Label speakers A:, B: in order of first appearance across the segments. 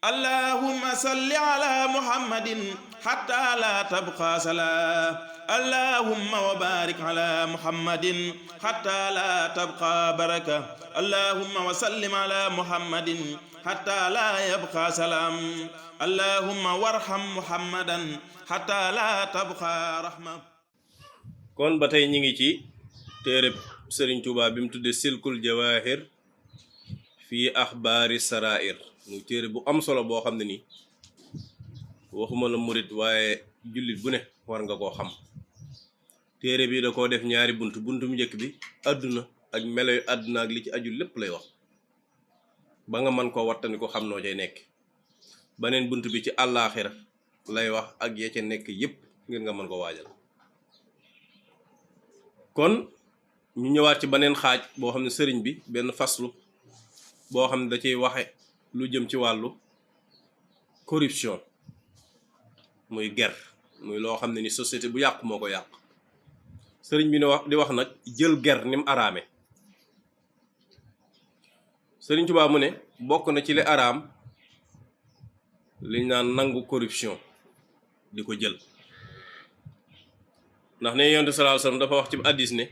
A: اللهم صل على محمد حتى لا تبقى صلاة اللهم وبارك على محمد حتى لا تبقى بركة اللهم وسلم على محمد حتى لا يبقى سلام اللهم وارحم محمدا حتى لا تبقى رحمة.
B: kon ba tey ñi ngi ci téereb Sëriñ Tuubaa bi mu tudde silkul jawaahir fii axbaari sarair muy téere bu am solo boo xam ne nii waxuma la murit waaye jullit bu ne war nga koo xam. téere bi da koo def ñaari bunt mu njëkk bi àdduna ak meloy àdduna ak li ci aju lépp lay wax ba nga mën koo wattani ko xam noo cay nekk. beneen bunt bi ci àllaaxira lay wax ak ya ca nekk yépp ngir nga mën ko waajal. kon ñu ñëwaat ci beneen xaaj boo xam ne sëriñ bi benn faslu boo xam ne da ciy waxe lu jëm ci wàllu corruption muy ger muy loo xam ne ni société bu yàqu moo ko yàq. sëriñ bi ne wax di wax nag jël ger ni mu araame. sëriñ Tuubaa mu ne bokk na ci li araam liñ naan nangu corruption di ko jël ndax ne yonent sallallahu alayhi wasallam dafa wax ci hadiis ne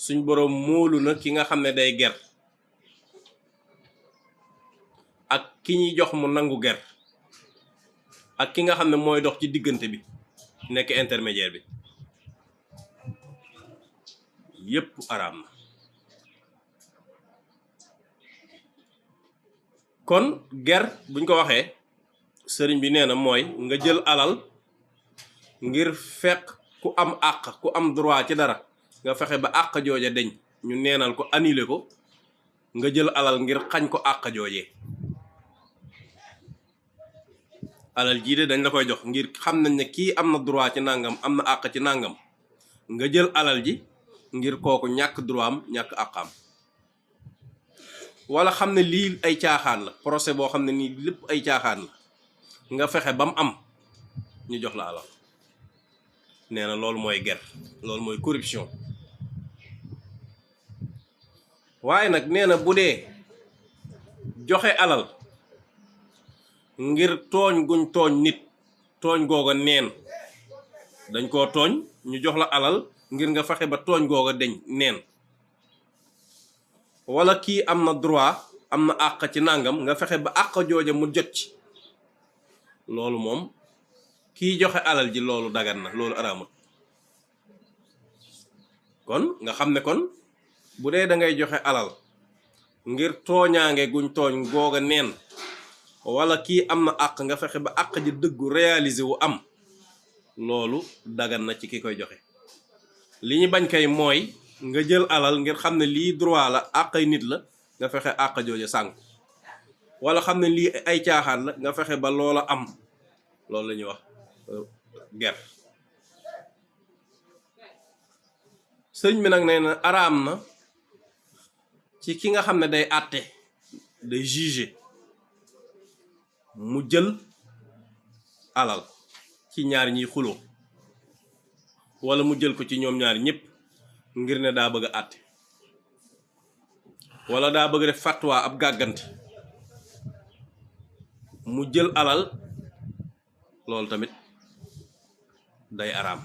B: suñ boroom móolu na ki nga xam ne day ger ak ki ñuy jox mu nangu ger ak ki nga xam ne mooy dox ci diggante bi nekk intermédiaire bi yépp araam na. kon ger buñ ko waxee sëriñ bi nee na mooy nga jël alal ngir fekk ku am àq ku am droit ci dara nga fexe ba àq jooja deñ ñu neenal ko annuler ko nga jël alal ngir xañ ko àq joojee. alal jii de dañ la koy jox ngir xam nañ ne kii am na droit ci nangam am na àq ci nangam nga jël alal ji ngir kooku ñàkk droit am ñàkk àqam. wala xam ne lii ay caaxaan la procès boo xam ne nii lépp ay caaxaan la nga fexe ba mu am ñu jox la alal. nee na loolu mooy ger loolu mooy corruption. waaye nag nee na bu dee joxe alal ngir tooñ guñ tooñ nit tooñ googa neen dañ koo tooñ ñu jox la alal ngir nga fexe ba tooñ googa deñ neen wala kii am na droit am na àq ci nangam nga fexe ba àq jooja mu jot ci loolu moom kii joxe alal ji loolu dagan na loolu araamut. kon nga xam ne kon bu dee da ngay joxe alal ngir tooñaange guñ tooñ googa neen wala kii am na àq nga fexe ba àq ji dëggu réaliser wu am loolu dagan na ci ki koy joxe. li ñu bañ kay mooy nga jël alal ngir xam ne lii droit la àqay nit la nga fexe àq jooja sànk wala xam ne lii ay caaxaan la nga fexe ba loola am loolu la ñuy wax ger. sëñ bi nag nee na araam na ci ki nga xam ne day àtte day juger mu jël alal ci ñaar ñiy xuloo wala mu jël ko ci ñoom ñaar ñëpp ngir ne daa bëgg a àtte wala daa bëgg def fatwa ab gàggante mu jël alal loolu tamit day araam.